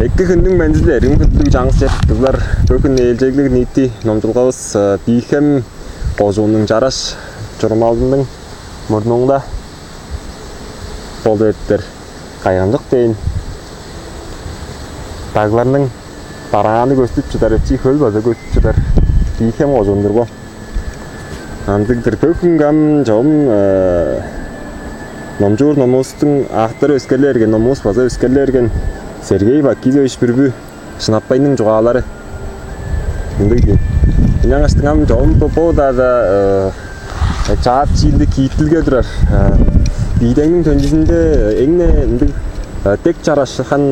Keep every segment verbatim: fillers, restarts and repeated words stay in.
Эки хүннүң мендизи-биле, эргим хүндүлүг чаңгыс чер-чурттуглар, бөгүн ээлчеглиг ниити номчулгавыс Бии-Хем кожууннуң чараш чурумалының мурнунда болду эптер. Кайгамчык дээн дагларның барааны көстүп чыдар, эчи хөл база көстүп чыдар Бии-Хем кожуун-дур бо. Андыг-дыр. Бөгүн ам чогум номчуур номувустуң автору өскерлип берген, номувус база өскерлип берген Сергей Бакизович Бүрбү «Шынаппайның чугаалары». Ындыг дийин. Ынчангаштың ам чогум бо, бо-даа чаап чиилдиг кииттилге турар. Биидеңниң төнчүзүнде эң-не ындыг дег чарашкан,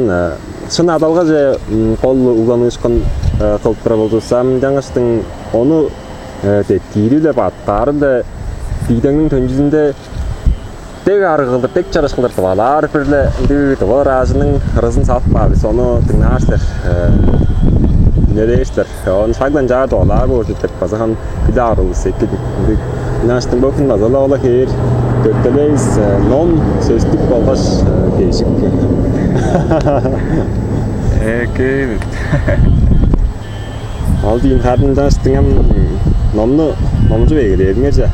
шын адалгаже кол угланыышкын кылып турар болзувусса, ынчангаштың ону деткиири-биле, бадыткаары-биле Биидеңниң төнчүзүнде дег арыг кылдыр, дег чараш кылдыр тывалаар бир-ле ындыг тыва ыраажының ырызын салып каар бис, ону дыңнаар силер, үнелээр силер. Оон шагдан чаар тывалаар боор чүве деп база ам билип аар улус эки-дир. Ындыг. Ынчангаштың бөгүн база-ла ол-ла хевээр дөртелээвис, ном, сөстүк болгаш кежик. Эки. Ол дийин, харын ынчангаштың ам номну номчуп эгелээриңер че.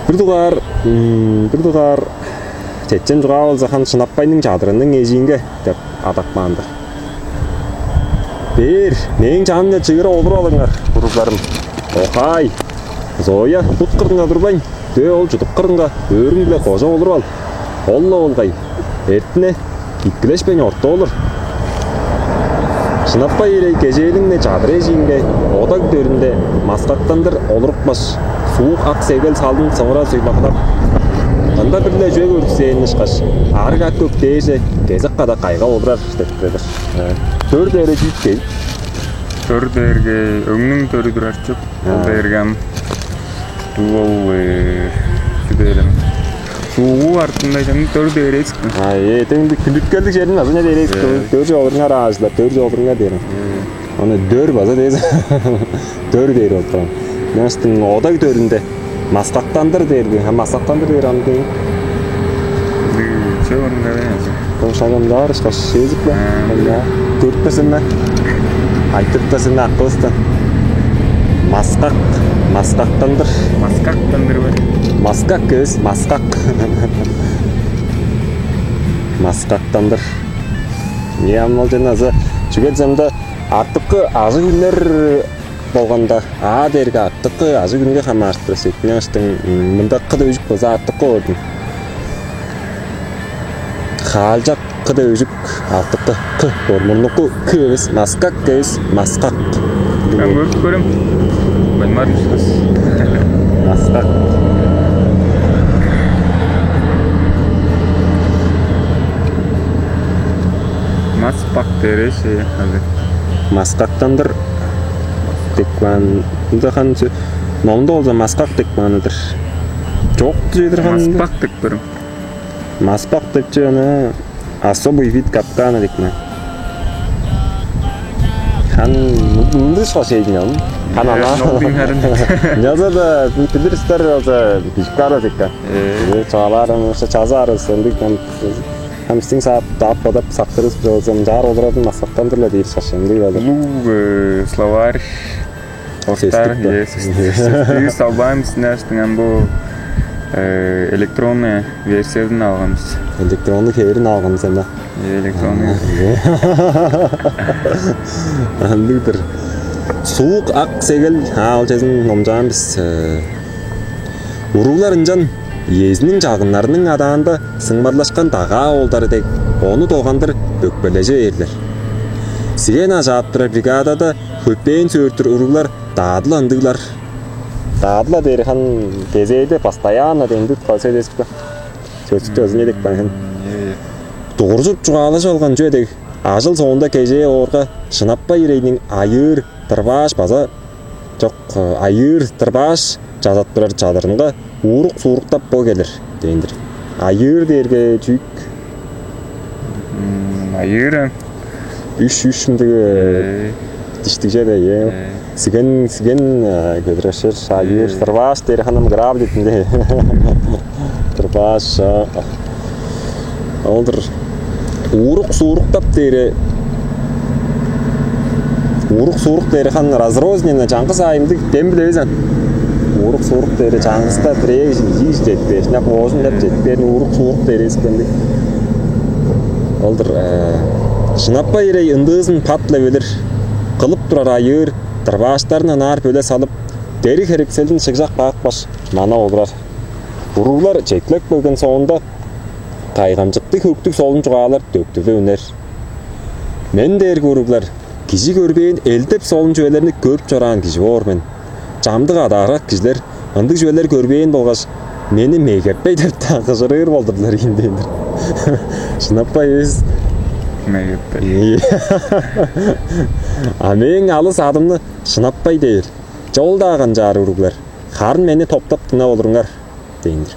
Бир дугаар, бир дугаар чечен чугаа болза, хан Шынаппайның чадырының эжиинге деп адап каан-дыр. Бээр, мээң чанымче чыыра олуруп алыңар, уругларым. Охай, Зоя, бут кырынга турбайн, дөө ол чудук кырынга өөрүң-биле кожа олуруп ал. Ол-ла болгай, эртине, киткилешпейн орта олур. Шынаппай ирей кежээниң-не чадыр эжиинге, одаг дөрүнде маскактандыр олурупкаш, суук ак сегел салдын сывыра суймакнап, ында бир-ле чүве көрүксээн ышкаш, арыг ак көк дээрже кезек када кайгап олурар деп турар. Дөрт дээрге чүү дээйн? Дөрт дээрге өңнүң дөрү турар чоп. Ол дээрге ам дуу ол чү дээрем, суугу артында чамдык дөрү дээр эвес бе? А, э, демги хүндүткелдиг черин азы не дээр эвес бе? Э. Дөрү чогуруңар аажылар, дөрү чогуруңар дээрем. Э. Аны дөрү база дээз. Дөрү дээр болуп турган. Ынчангаштың одаг дөрүнде маскактандыр дээр бе? Ха, маскактандыр дээр аны дейм. Че, орунга Ошаган даар ышкаш сезип бе? Мында көрүппесин бе? Айтырыптасың акывыстан. Маскак, маскактандыр. Маскактандыр бе? Маскак эвес, маскак. Маскактандыр. Не амал жана азы чүгел замда артыкы ажы күннер болганда, а дээрге артыкы ажы күнге хамаарыштыр сетине ыштың мындакы да үжүк база артыкы ордун. Хаалчак кыда өжүк алтыкы кы ормурнуку кы эвес, маскак эвес, маскак. Мен көрүп көрөм. Баймар мускус. Маскак. Маспак дереше азы. Маскактандыр деп каан. Мында хан номда болза маскак деп кааныдыр. Чок дедир хан. Маспак деп көрөм. Маспак деп че аны особый вид капкана деп каан. Хан мындыш кошейдин он. Хан ана. Нолдин харын. Яза да билирстер болза бишкара деп каан. Э. Чааларым ошо чазарыз ындык хан. Ам сиң саап таап бодап сактырыс болзам жаар олурадым маскактандырла дейир шашындыг болду. Улуу словарь. Октар, сөстүк бе? Е, сөстүк. Сөстүгү салбаан бис, ынчаштың ам бу электронный версиязын алганбыз. Электронный хеверин алганбыз анда. Э, электронный. Андыгдыр. Суук ак сегел аалчазын номчаан бис. Уруулар ынчан иезиниң чалгыннарының адаанда сыңмарлашкан дагаа оолдары дег, ону долгандыр бөкпележе бээрлер. Сиген ажаап турар бригадада хөпээн сөөртүр уруглар даадыла ындыглар. Даадыла дээри хан кезээде постоянно дендит калса десип сөстүктү өзүне деп каан. Дугуржуп чугаалажып алган чүве дег, ажыл соонда кежээ оорга шынаппай ирейниң айыыр тырбааш база чок, айыыр тырбааш чазап турар чадырынга уурук-сууруктап бо келир дээн-дир. Айыыр дээрге чүк? Айыыр үш үш мындыг диштиг чеде, э. Сиген сиген көдүрөшөр айыыр тырбааш дээр ханам граб детинде. Тырбааш олдур. Уурук-сууруктап дээри, уурук-суурук дээри хан разрозненно, чаңгыс аайымдыг дем билевизен. Уурук-суурук дээри чаңгыста бирээ кижи, ийи кижи четпээш, ынчап оожум деп четпээр, уурук-суурук дээри эскемдиг. Ол-дур, э, Шынаппай ирей ындыызын пат-ла билир, кылып турар айыыр, дырбааштарын ынаар бөле салып, дериг херекселдин шыгжак баапкаш, мана олурар. Уруглар чеклеп келген соонда, кайгамчыктыг хөктүг солун чугаалар төктүлүп үнер. Мен дээрге, уруглар, кижи көрбээн элдеп солун чүвелерни көрүп чораан кижи боор мен. Чамдык адааргак кижилер ындыг чүвелер көрбээн болгаш, мени мегеппей деп-даа кыжырыыр болдурлар ийин дээн-дир. Шынаппай эвес. Мегеппей. А мээң алыс адымны Шынаппай дээр. Чол-даа канчаар, уруглар. Харын мени топтап дыңнап олуруңар дээн-дир.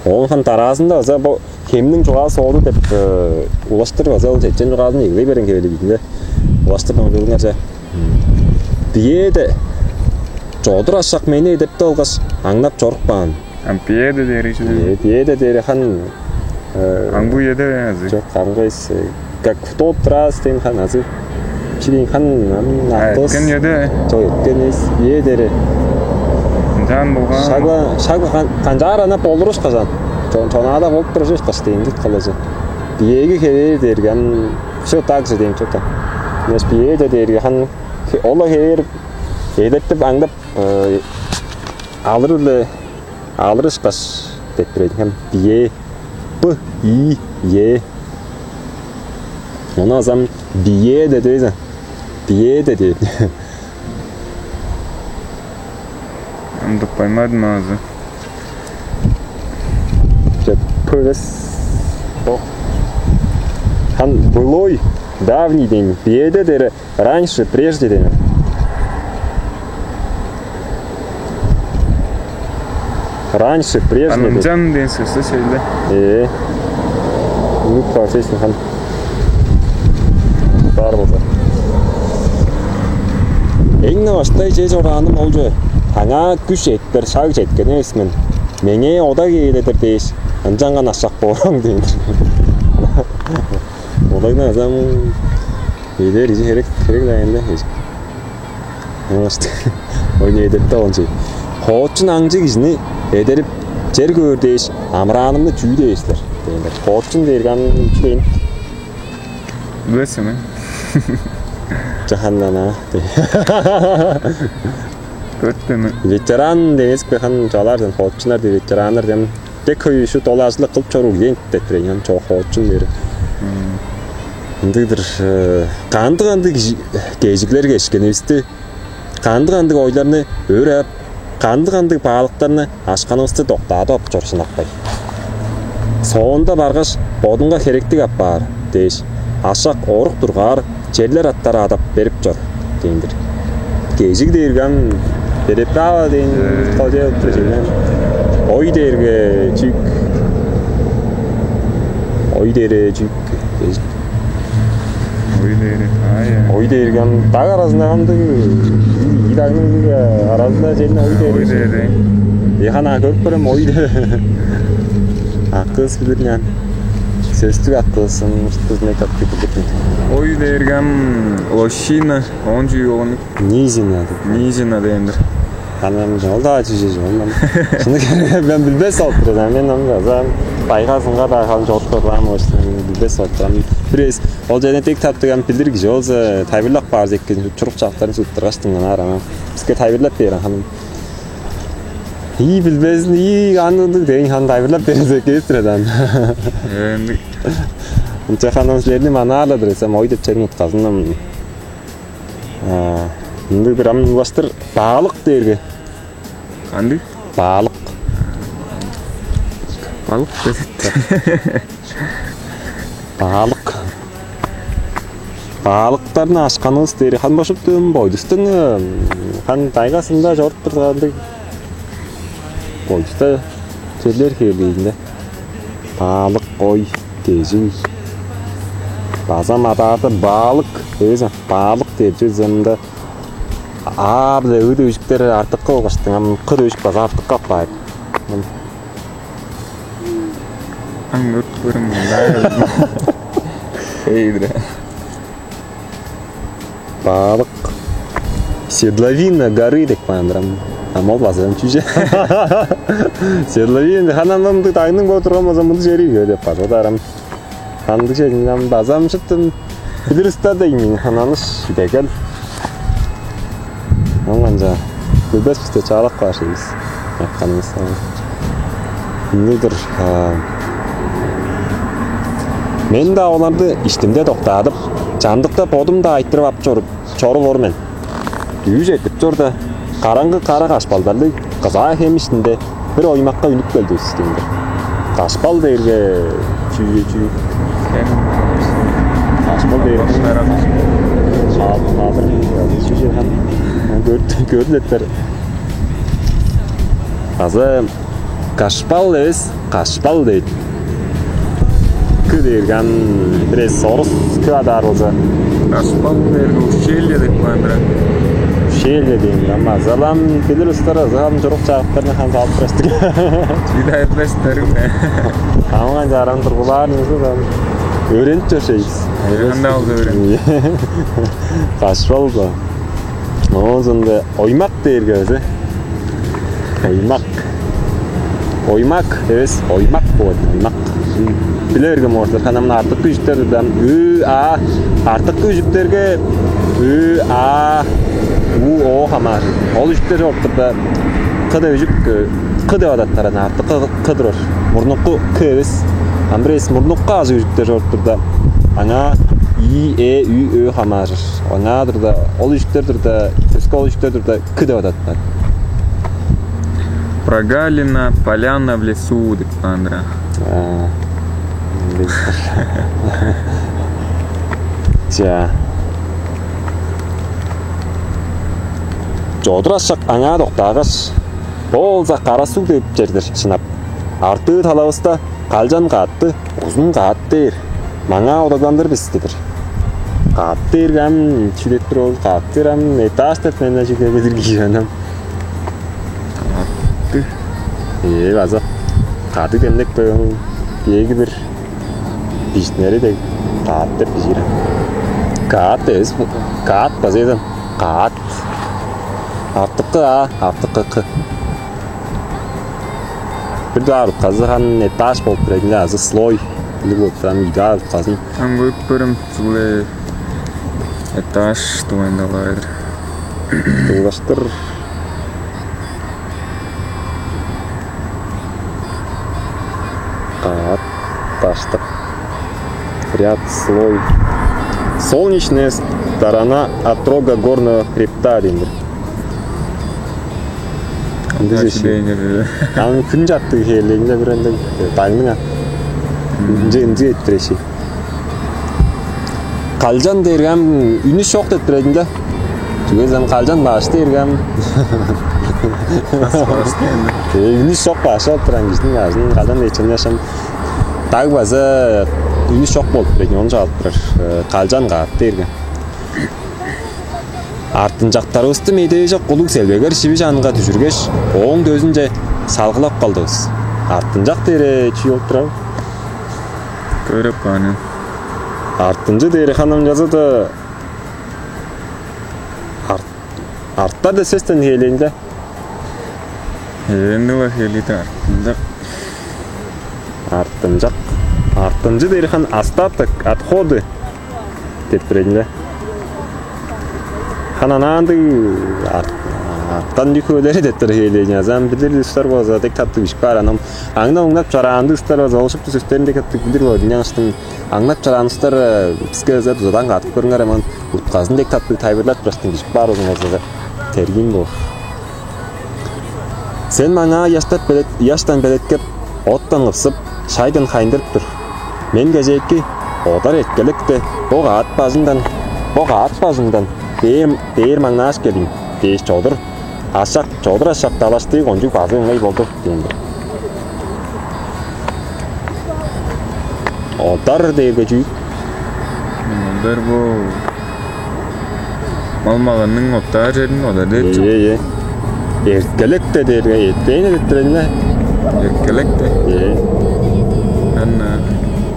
Оон хан дараазында база бо хемниң чугаа-соолу деп, э, улаштыр база ол чечен чугаазын эгелей берген хевелиг ийин-дир. Улаштыр доңчулуңарже. Биеэде чодур ашак мени эдертип алгаш, аңнап чоруп каан. А биеэде дээри чүве? Э, биеэде дээри хан, э, аңгы үеде азы? Чок, аңгы эвес, э, как в тот раз дээн хан азы. Чигин хан, ам, а, аттыс. Эрткен үеде? Чок, эрткен эвес, биеэде дээри. Ынчаан болган. Шагла, шагла хан, канчаар ана болуруш кажан. Чон, чонаада болуп турар чүве каш дээн дит калажы. Биеэги хевээр дээрге ам, все так же дээн чок-та. Мес биеэде дээрге хан, хе-, ола хевээр эдертип аңдап, э, алыр-биле алыр ышкаш деп бир эдингем. Бие. Б, И, Е. Ону азам бие деди безе. Бие деди. Ындып каймадым азы. Же, пырыс. О. Хан былой, давний день. Биеде дере Раньше, прежде деген. Раньше, прежде деген. Анынчан деген сөстү сөйле. Э. Үнүп каан сесин хан. Бар болза. Эң-не баштай чеже орааным ол чүве. Таңаа күш этпер шаг четкен эвес мен. Меңээ ода кээледир дээш, ынчанган ашак бооруң дейн. Олайны азам Эдер кижи херек, херек-ле аайында кижи. Оңашты. Ойну эдерти алган чей. Хоочун аңчы кижини эдерип, чер көөр дээш, амыраанымны чүү дээш силер? Дээннер. Хоочун дээрге ам чүү дээн? Билбес мен. Жаханнана. Көрттүм. Ветеран демеске хан чалар сен, хоочунар деп ветераннар дем. Дек хөй шут ол ажылы кылып чоруур ийин деп бир ийин чок хоочун бери. Ындыг-дыр, э, кандыг-кандыг кижи-, кежиглер кешкенивисти, кандыг-кандыг ойларны өрөөп, кандыг-кандыг баалыктарны ашканывысты доктаадып ап чор шынапкай. Соонда баргаш, бодунга херектиг апаар дээш, ашак орук тургаар черлер аттары адап берип чор дээн-дир. Кежиг дээрге ам переправа дээн. Э. Кожа өттүр жеген. Ой дээрге чүк. Ой дээрге чүк. Кежиг. Ой дээри. А, я. Ой дээрге ам даг аразында кандыг, ий дагның аразында жерин ой дээри. Ой дээри. Яхан а көрүп көрөм ой дээри. Акыс билир нян. Сөстүк акысын, устуз не как ты билир. Ой дээрге ам лощина, он чүй болгон. Низина деп. Низина дээн-дир. Аны мен ол-даа чүже чү, ол мен. Шыны керек, мен билбес болуп турар. Мен аны база байгазынга-даа халын чорудуп турган болчу, билбес болуп турар. Бир эвес ол жерден дег таптыган билир кижи болза, тайылбырлап баар зеккен чурук чактарын суттургаш дыңнаар ана. Биске тайылбырлап бээр ханым. Ий билбезин, ий аны ындыг дейин хан тайылбырлап бээр зекке турар ан. Эми. Ынча ханым силерни манаалыдыр эсем, ой деп черин утказын. А, ындыг-дыр ам улаштыр баалык дээрге. Кандыг? Баалык. Балык десет. Баалык. Баалыктарны ашканывыс дээри хан бошуп дөөн бойдустун хан тайгасында чоруп тургандыг бойдуста черлер хээлиинде. Баалык, ой, кежиг. База мадаада баалык эвес, баалык дээр чүве мында аа-биле ыы дөжүктер артыкка болгаштың, ам кы дөжүк база артыкка апаар. Ам өрт көрүм мында. Эй, бре. Баалык. Седловина горы деп каан-дыр ам. Ам ол база ам чүже. Седловина, ханам мындыг дагның бо турган болза, мындыг чери үе деп база дарам. Хандыг чединден база ам шыттым. Билир уста деймин, хананыш идегел. Ам канча, билбес бисте чаалак баар шейбис. Айтканыңыз. Ындыг-дыр. А, мен-даа оларны иштимде доктаадып, чамдыкта бодум-даа айтырып ап чоруп, чоруур мен. Үш эртип чорда, караңгы кара кашпалдарлыг кызаа хем иштинде бир оймакка үнүп келдивис дээн-дир. Кашпал дээрге чүү, чүү? Кашпал дээрге адыр чүү, хан? Көрдүлеттер. Азы кашпал эвес, кашпал дейт. К дээрге ам бирээзи орус К адаар болза. Кашпал дээрге ущелье деп каан-дыр. Ущелье дээн. Ам азалам билир устар азаам чурук чагыптарны хан салып турастык. Чидай билестерим. Амган жаран тургулаар нызы да. Өөренип чоршейбиз. Анда алды өөрен. Кашпал ба. Оозунда оймак дээрге өзү. Оймак. Оймак эвес, оймак болот. Оймак. Биле берген болур силер. Ханамын артыккы үжүктер дам ү а, артыккы үжүктерге ү а, у о хамаар. Ол үжүктер чоруптурда к деп үжүк, к деп адаттаран, артыккы к турар. Мурнукку к эвес. Ам бир эвес мурнукку ажыг үжүктер чоруптурда, аңаа и, э, ү, ө хамааржыр. Аңаа турда, ол үжүктер турда, төске ол үжүктер турда, к деп адаттар. Прогалина, поляна в лесу деп каан-дыр. А, ча. Чодур ашак аңаа доктаагаш, болза кара суг деп чердер шынап. Артыы талавыста калчан каатты, узун каат дээр. Маңаа одагландыр бис дедир. Каат дээрге ам чүдеттир ол, каат дээр ам этаж деп мен чүге билир кижи анам. Каатты. Ээ, база кады демдек бөөн биеги бир бижнери дег каат деп бижиир. Каат эвес бу. Каат база эден. Каат. Артыккы а, артыккы к. Бир даа рутказы хан этаж болуп турар, азы слой. Или болуп турар, идаа рутказын. Ам көрүп көрүм, чүгле этаж дугайында бар. Туулаштыр. Каат, даштык. Ряд, слой. Солнечная сторона отрога горного хребта дейнир. Ынча дээш. Ам күн чаптыг хээлегинде бир ындыг дагның ынча ынча эттиреши. Калчан дээрге ам үнүс чок деп турар-дыр ийин. Чүге дезем калчан баш дээрге ам. Э, үнүс чок баш алып турган кижиниң ажын калчан дээр чемнешем. Даг база үнүс чок болуп турар, ону чаалып турар. Э, калчан каап дээрге. Артынчактарывысты медээжок улуг селбегер шиви чанынга дүжүргеш, ооң дөзүнче салгылап калдывыс. Артынчак дээре чүү болуп турар? Көрүп кааны. Артынчы дээри ханам жазада арт, арттар десестен хээлээнде. Ээнди-ла хээлиди артынчак. Артынчак. Артынчы дээри хан остаток, отходы деп турайын да. Хан анаандыг арт, арттан дии хөөлери деп тур хээлээн. Азам билир устар болза дег таптыг ишик бар анам. Аңна оңнап чораанды устар болза ол шупту сөстерин дег таптыг билир болду. Няңыштың аңнап чораан устар биске ыза дузадан катып көрүңер аман утказын дег таптыг тайбырлап турастың ишик бар узун болза тергиин боор. Сен маңаа ыяштап белет, ыяштан белеткеп, оттан кыпсып, шайдан хайындырып тур. Мен кежээки одар эрткелекте бо каат бажындан, бо каат бажындан бээр, бээр маңнааш келдим дээш чодур ашак, чодур ашак далаштыы кончуг базы ыңай болду дээн-дир. Одар дээрге чүү? Одар бо мал-маганның оттаар черин одар дээр чоп. Ие, ие. Эрткелекте дээрге эртпейн эрттирен-не. Эрткелекте. Ие. Анна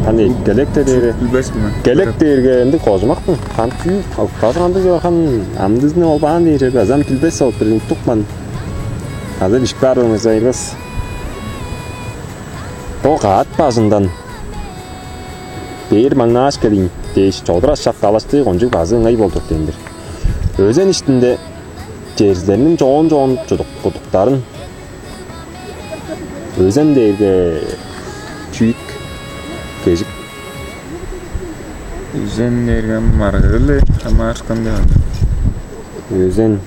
Хан келек дээрге, билбес мен. Келек дээрге ындыг кожумак-тыр. Хан чүү, алгазы кандыг чоор, хан амдызын ол баан дээр чер, азам билбес болуп тур, уттук мен. Аза бишип каар болуңарза, айырбас. Бо каът бажындан бээр маңнааш келейн дээш, чодура шак далаштыы кончуг базы ыңай болдур дээн-дир. Өзен иштинде черзилерниң чоон-чоон чудук-, кудуктарын, өзен дээрге чүък, кежик. Өзен дээрге маргы-биле хамаарышкан деп аңаа. Өзен.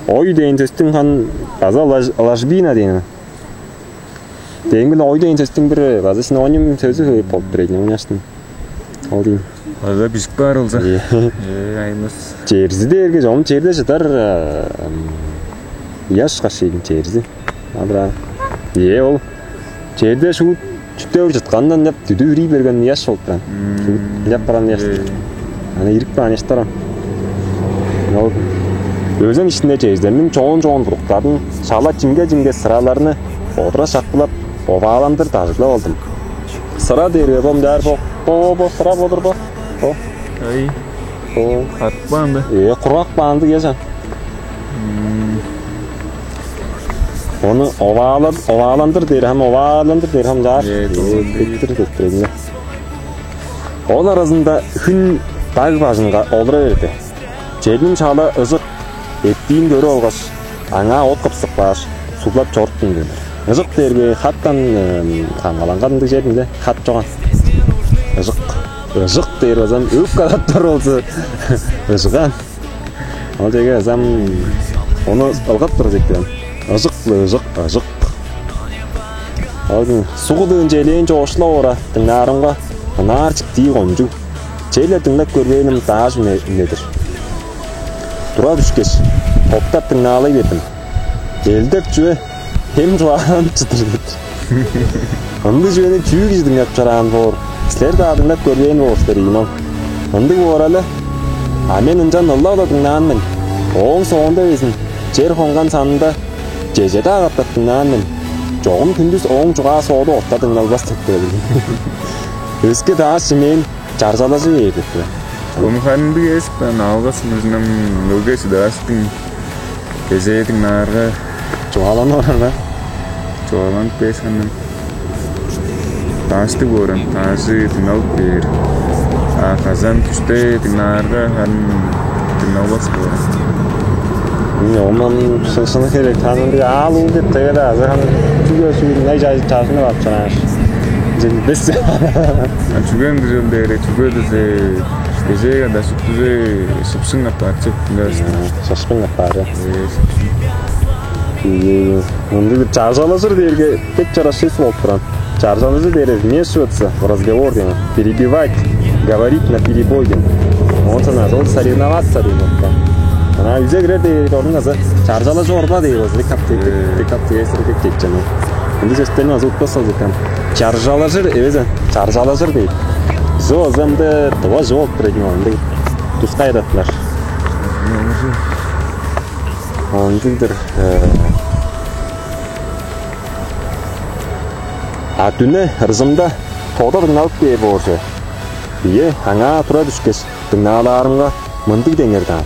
Ой дээн сөстүң хан база лаж-, ложбина дээн. Дээнгил ой дээн сөстүң бир база синоним сөзү болуп тур ийин, оняштың. Ол дейм. База бижип каар болза. Ийе. Ээ, айныс. Черзи дээрге чогум черде чыдар, ам, ыяш каш ийин черзи. Адыра. Ээ, ол черде шуут чүттевир чыткандан деп дүдү үрий берген ыяш болуп турган. Шуут ыяп барган ыяш. Ээ. Аны ирик баан ыяштар ам. Ол өзен иштинде черзилерниң чоон-чоон буруктарын шала чиңге-чиңге сыраларны одура шакпылап, овааландыр дажыглап алдым. Сыра дээрге бо мынчаар бо, бо, бо, бо сыра болур бо. Бо. Ай. Бо. Катпаан да. Ээ, кургак баанды кежан. Ону оваала-, овааландыр дээр, хам овааландыр дээр, хам чаар. Ээ, кеттир, кеттир. Ол аразында хүн даг бажынга олура берди. Черниң шала ыжык эптиин көрүп алгаш, аңаа от кыпсып кааш, суглап чоруптум дээннер. Ыжык дээрге хаттан, эм, камгаланган ындыг чер-дир ийин, хат чоган. Ыжык. Ыжык дээр базам өг кадаптар болза, ыжыгаан. Ол черге базам ону ылгап турар экен. Ыжык-ла ыжык, ыжык. Ол сугу дээн челээн чоокшулап ора дыңнаарымга, ынаар чиктии кончуг. Черле дыңнап көрбээним дааш үне-, үнедир. Тура дүшкеш, топтап дыңнаалай бердим. Элдеп чүве хем чугааланып чыдыр-дыр. Ындыг чүвени чүү кижи дыңнап чораан боор? Силер-даа дыңнап көрбээн боор силер ийин ол. Ындыг боор але. А мен ынчан ылап-ла дыңнаан мен. Ооң соонда безин чер хонган санында чеже-даа катап дыңнаан мен. Чогум хүндүс ооң чугаа-сооду орта дыңналбас деп көрдүм. Өске дааш чимээн чаржалажы бээр деп тур. Ону харын ындыг эвес бе, алгыс мурнундан мөге чыдааштың кезээдиң наарга чугааланып орар бе? Чугааланып бээш ханнан дааштыг бооран, даажы дыңналып бээр. А казан күште дыңнаарга харын дыңналбас боор. Оман шыншыны херек, ханын бир аал ул деп тегеде азы ханын чүге сүрүн ай чажынып ап чанааш. Бес. А чүген дижил дээре, чүге дизе кезээ када сүттүзе шыпшың апаар чыптыңгаш. Шашпың апаар. Ындыг бир чаржалажыр дээрге бек чараш чес болуп турган. Чаржалажыр дээрге вмешиваться в разговор деген. Перебивать, говорить на перебой деген. Он санаат, ол соревноваться деген болуп турган. Ана үзе кирер дээрге орнуң азы чаржалажы орба дээр болза, декап декап дегесир деп кетчен. Ынды сөстерин азы утпас болза экен. Чаржалажыр эвезен, чаржалажыр дейт. Зо ызамды дыва жо болуп турайдың ындыг тускай адаттылар. Ындыгдыр. А дүне ырзымда тода дыңналып кээр боорже. Ийе, аңаа тура дүшкеш, дыңнаалаарымга мындыг деңер даан.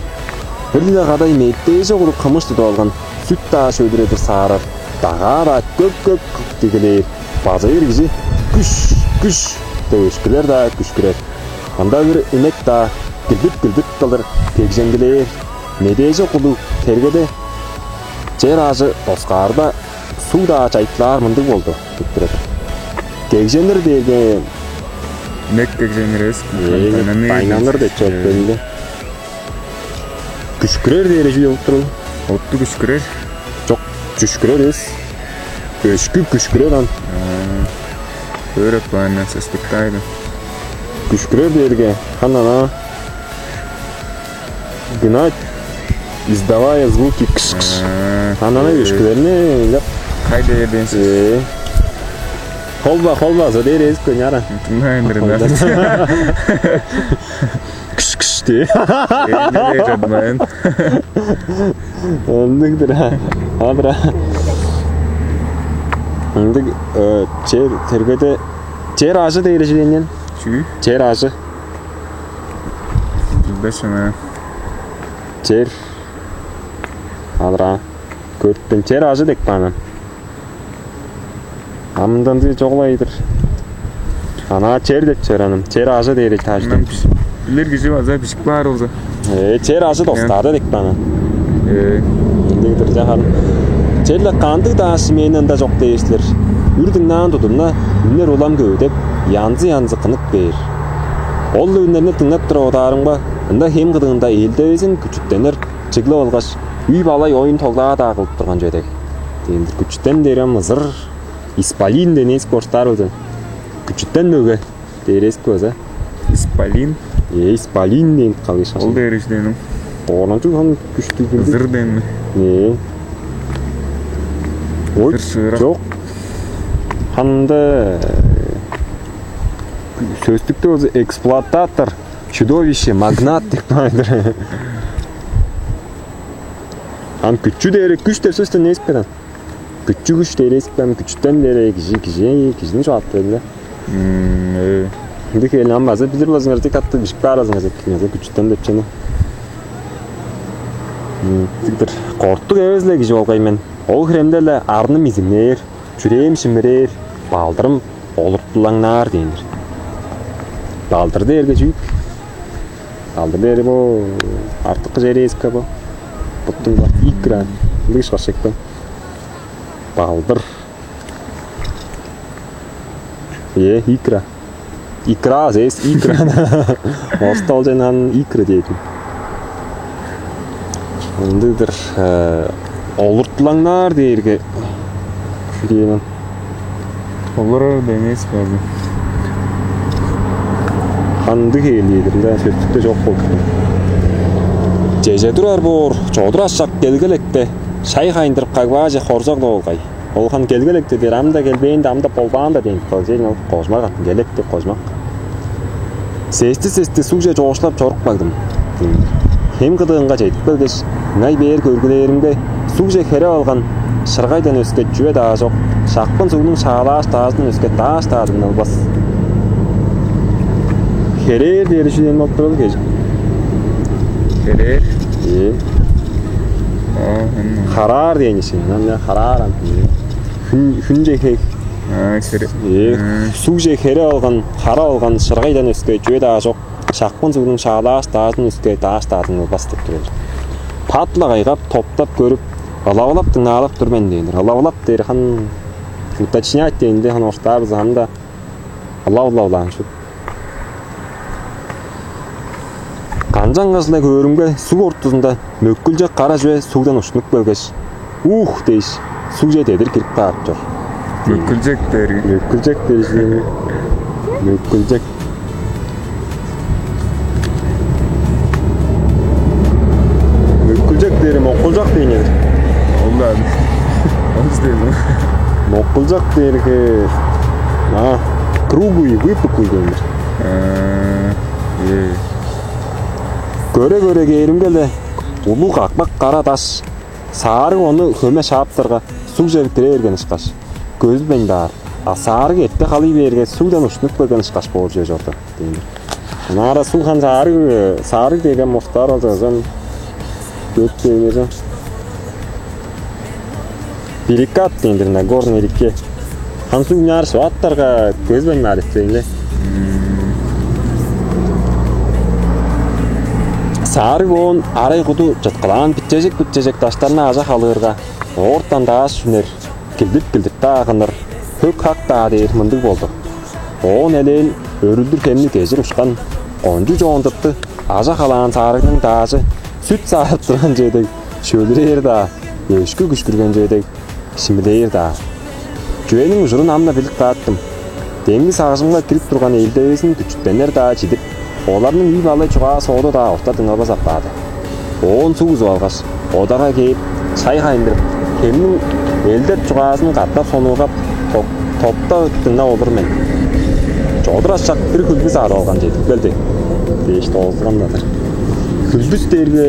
Бир-ле кадай мээптээже куруп хымыш тудуп алган сүт-даа шөлүредир саарар, дагаа-даа көк-көк дигилээр, база бир кижи күш, күш деп өшкүлер-даа күшкүрер. Ында бир инек-даа килдип-килдип кылдыр кегжеңгилээр, медээже кулуг тергеде чер аажы доскаарда суг-даа чайыттылаар мындыг болду деп турар. Кегженир дээрге инек кегженир эвес, кайнаныр деп чоруп беринде. Күшкүрер дээри чүү болуп турул? Отту күшкүрер? Жок, күшкүрер эвес. Өшкү күшкүрер ан. Өөрөп каандан сыстыктаайды. Күшкүрер дээрге хан ана гнать, издавая звуки кыш-кыш. Хан ана өшкүлерни деп. Кай дээрден сиз? Холба, холба, за дээр эзип көн яра. Тыңнайын дырында. Күш-күш дээ. Эндей чадмайын. Ындыгдыр а. Адыр а. Ындыг чер тергеде, Чер ажы дээр чүве ийин. Чүү? Чер ажы. Билбес мен. Чер. Адыраа. Көрүптүм. Чер ажы деп каан. Амдандыы чогулай-дыр. Ана чер деп чораным. Чер ажы дээр таажы. Мен биш-, билир кижи база бижип каар болза. Э, чер ажы достаада деп каан. Э, ындыг-дыр жахан. Черле кандыг-даа шимээни ында чок дээр силер. Үр дыңнаан тудумна, үннер улам көвүдеп, янзы-янзы кынып кээр. Ол үннерни дыңнап тура бодаарымга, ында хем кыдыында элдевезин күчүттенер чыглып алгаш, үй-балай оюн тоглаа-даа кылып турган чүве дег. Дээндир күчүттен дээр ам ызыр, исполин дээни эски орустаар болза. Күчүттен мөге дээр эски база. Исполин? Э, исполин дээн калгаш. Ол дээр ишденим. Оранчы хан күштүг билдик. Ызыр дээн ми? Э. Ой, ызыр шыырак. Чок. Ханда, э, сөстүктө болза эксплуататор, чудовище, магнат деп каан-дыр. Ам күчү дээри күш деп сөстен не эспеден? Күчү күш дээри эспеден, күчүттен дээри кижи, кижи, кижини чугаалап берди. Мм, э. Ындыг хевээр ам база билир болзуңар, дег катты бижип каар болзуңар, дег кижи, күчүттен деп чүвени. Мм, ындыг-дыр. Кортук эвес-ле кижи болгай мен. Ол хиремде-ле арным изиңнээр, чүрээм шимирээр, балдырым олуртулаңнаар дээн-дир. Балдыр дээрге чүү? Балдыр дээри бо артыкы чери эска бо. Буттуң бо. Икра. Ындыг ышкаш экен. Балдыр. Э, икра. Икра, здесь икра. Остал жайнан икра дейтин. Ындыг-дыр, э, олуртулаңнаар дээрге, дээни. Олар демес база. Ханды хээлиидир, да, сөстүкте чок болду. Чеже турар боор, чодур ашак келгелекте, шай хайындырып кагбааже хоржок болгай. Ол хан келгелекте дээр, ам-да келбээн-даа, ам-да болбаан-даа дээн. Кожмак атын, келек деп кожмак. Сести-сести сугже чоокшулап чоруп кагдым. Хем кыдыынга чедип келгеш, ыңай бээр көргүлээримге, сугже хереп алган шыргайдан өске чүве-даа чок. Шапкын сугнуң шаалааш даажындан өске дааш-даа дыңналбас. Херээр дээри чүден болуп туралы кежик? Херээр? Ээ. Оо, хм. Хараар дээн ишин. Ынчан хараар ам. Хүн, хүнче хе-, а, хере-, э, а, сугже хере алган, хара алган шыргайдан өске чүве-даа чок. Шапкын сугнуң шаалааш даажын өске дааш-даа дыңналбас деп турар. Пат-ла кайгап, топтап көрүп, ылавылап дыңнаалап тур мен дээн-дир. Ылавылап дээри хан уточнять дээнде хан ортаабызы ам-да ылап-ла улаан шуут. Канчангаш-ла көөрүмге, суг ортузунда мөккүлчек кара чүве сугдан ушнуп келгеш, «Ух!» дээш, сугже дедир кирип каап чор. Мөккүлчек дээрги. Мөккүлчек дээш, мөккүлчек. Мөккүлчек дээри моккулчак дээн-дир. Ол-даа. Ол дээн. Моккулчак дээрге, а, круглый, выпуклый дээн-дир. Э, э. Көре-көре кээримге-ле, улуг акмак кара даш, саарыг ону хөме шааптарга, сугже кире берген ышкаш, көзүлбейн баар. А саарыг эрте халый бээрге, сугдан ушнуп келген ышкаш боор чүве чорду дээн-дир. Ынаар суг хан саарыг, саарыг дээрге муртаар болза, озон дөрт дээрге перекат дээн-дир, на горные реке. Хан суг ынаар шывааттарга көзбейн баар эвес-ле. Саарыг оон арай куду чыткылаан бичежек-бичежек даштарны ажа халыырга, оортан дааш үнер, килдип-килдип-даа кыныр, хөк-хак-даа дээр мындыг болду. Оон элээн өрүлдүр хемни кежир ушкан кончуг чоон тыпты, ажа халаан саарыгның даажы сүт саарып турган чүве дег шөлүрээр-даа, өшкү күшкүрген чүве дег шимилээр-даа. Чүвениң ужурун ам-на билип кааттым. Демги сагыжымга кирип турган элдевезин күчүттенер-даа чидип, оларның үй-балай чугаа-сооду-даа орта дыңналбас апарды. Оон суг узуп алгаш, одарга кээп, шай хайындырып, хемниң элдеп чугаазын катап сонуургап, топ-, топтап дыңнап олур мен. Чодур ашак бир хүлбүс аар алган чедип келди дээш доозулган-дыр. Хүлбүс дээрге,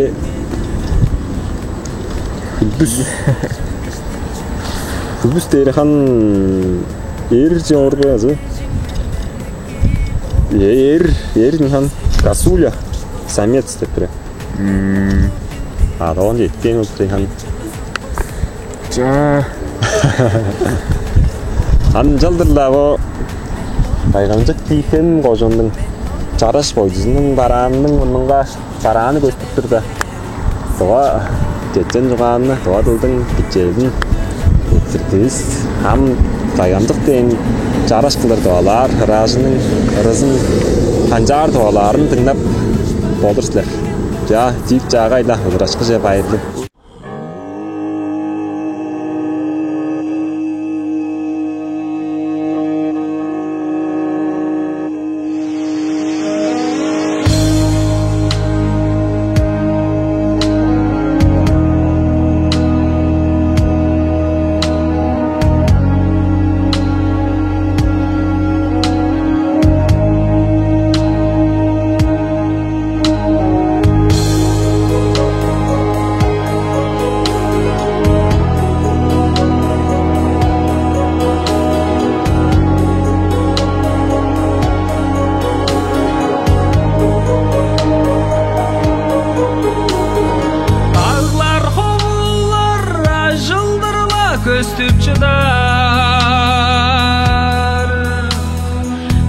хүлбүс. Хүлбүс дээри хан эр чорбазы. Эр, эр хан косуля, самец деп тур. М. А, оон эттен болуп тур хан. Ча. Ынчалдыр-ла бо Кайгамчык Тиитем кожууннуң чараш бойдузунуң бараанының мурнунга барааны көстүп турда, тыва чечен чугааны, тыва дылдың кичээлин эттирдивис. Ам Кайгамчык дээн чараш кылдыр тывалаар ыраажының ырызын канчаар тывалаарын дыңнап болур силер. Чаа, чип-чаагай-ла, ужурашкыже байырлыг. Даглар, ховулар ажылдыр-ла көстүп чыдар.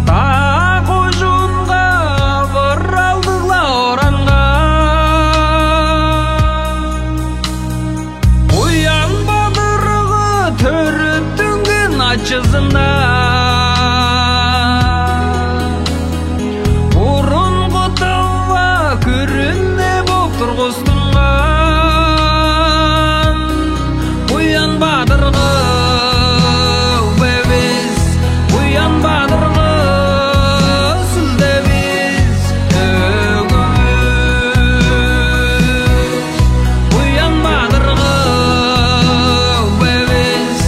Даа кожуунга, выралдыг-ла оранга, Буян Бадыргы төрүттүнген ачызында, бурунгу тыва күрүне боп тургустунган. Буян Бадыргы үбевис, Буян Бадыргы сүлдевис, өгүвүс. Буян Бадыргы үбевис,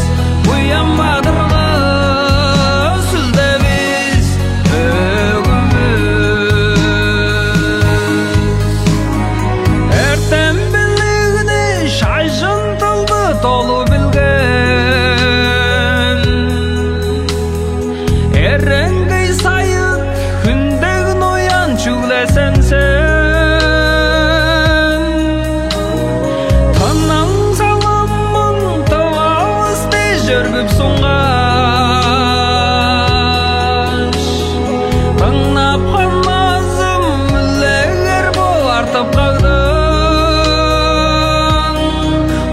Буян Бадыргы сүлдевис, өгүвүс. Эртем-билигни, шажын-дылды долу билген, эреңгей сайыт, хүндек ноян чүгле сен, сен. Тыннаң салымын тывавыс дээш өргүп сунгаш, дыңнап ханмазым үлегер бо артып кагдың.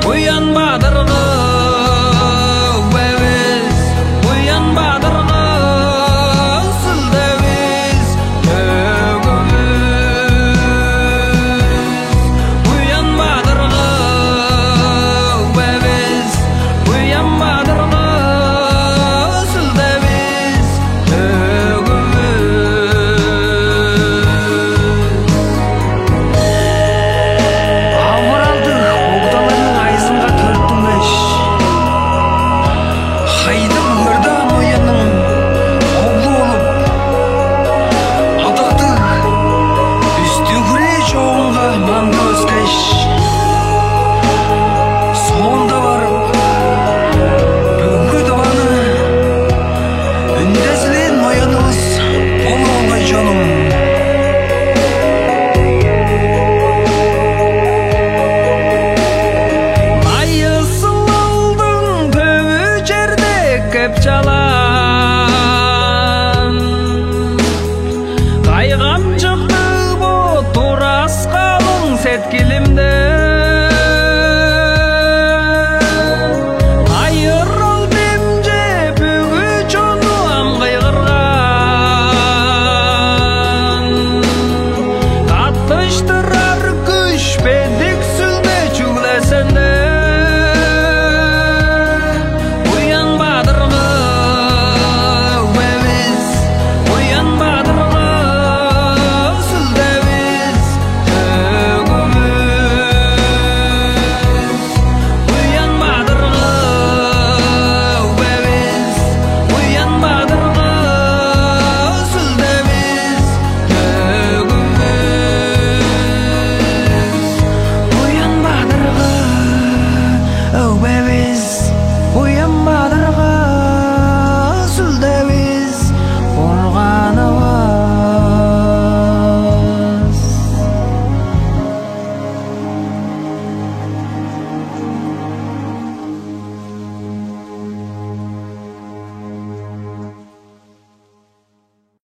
Буян Бадыргы үбевис, Буян Бадыргы сүлдевис, өгүвүс. Буян Бадыргы үбевис, Буян Бадыргы сүлдевис, өгүвүс. Авыралдыг богдаларның айызынга төрүттүнгеш, хайдым өрде ам оянның оглу болуп, ыдыктыг үстүг хүрээ чоогунга маңнап өскеш, соонда барып, бүгү Тываны үндезилээн ноянывыс болур болгай, чонум. Найысылалдың төвү черде кеп чалаан, кайгамчыктыг бо тураскаалың сеткил